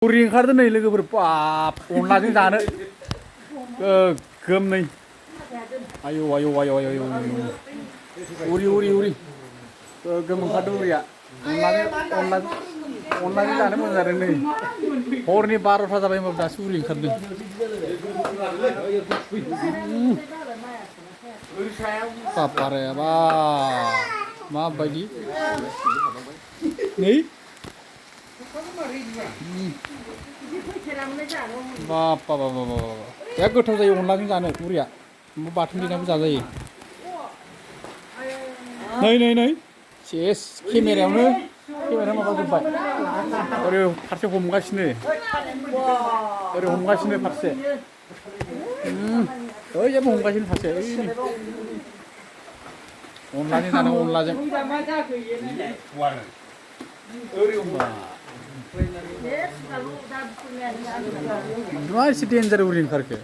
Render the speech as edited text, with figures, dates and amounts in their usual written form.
उरि ओंखारदों नै लोगोफोर बाब अनलाजों जानो गोगोमनै आयौ आयौ आयौ आयौ उरि उरि उरि गोगोम ओंखारदों उरिया अनलाजों जानो मोजां जादों नै हरनि 12था जाबाय होमबाबो दासो उरि ओंखारदों बाबारे बा माबायदि नै बाब बाब बाब बाब बिराद गोथाव जायो अनलाजों जानो उरिया बाथोन देनाबो जाजायो नै नै नै सेस केमेरायावनो माबाजोब्बाय ओरै फारसे हमगासिनो ओरै हमगासिनो फारसे ओइजाबो हमगासिनो फारसे अनलाजों जानांगौ अनलाजों मा एसे डेन्जार उरि ओंखारखो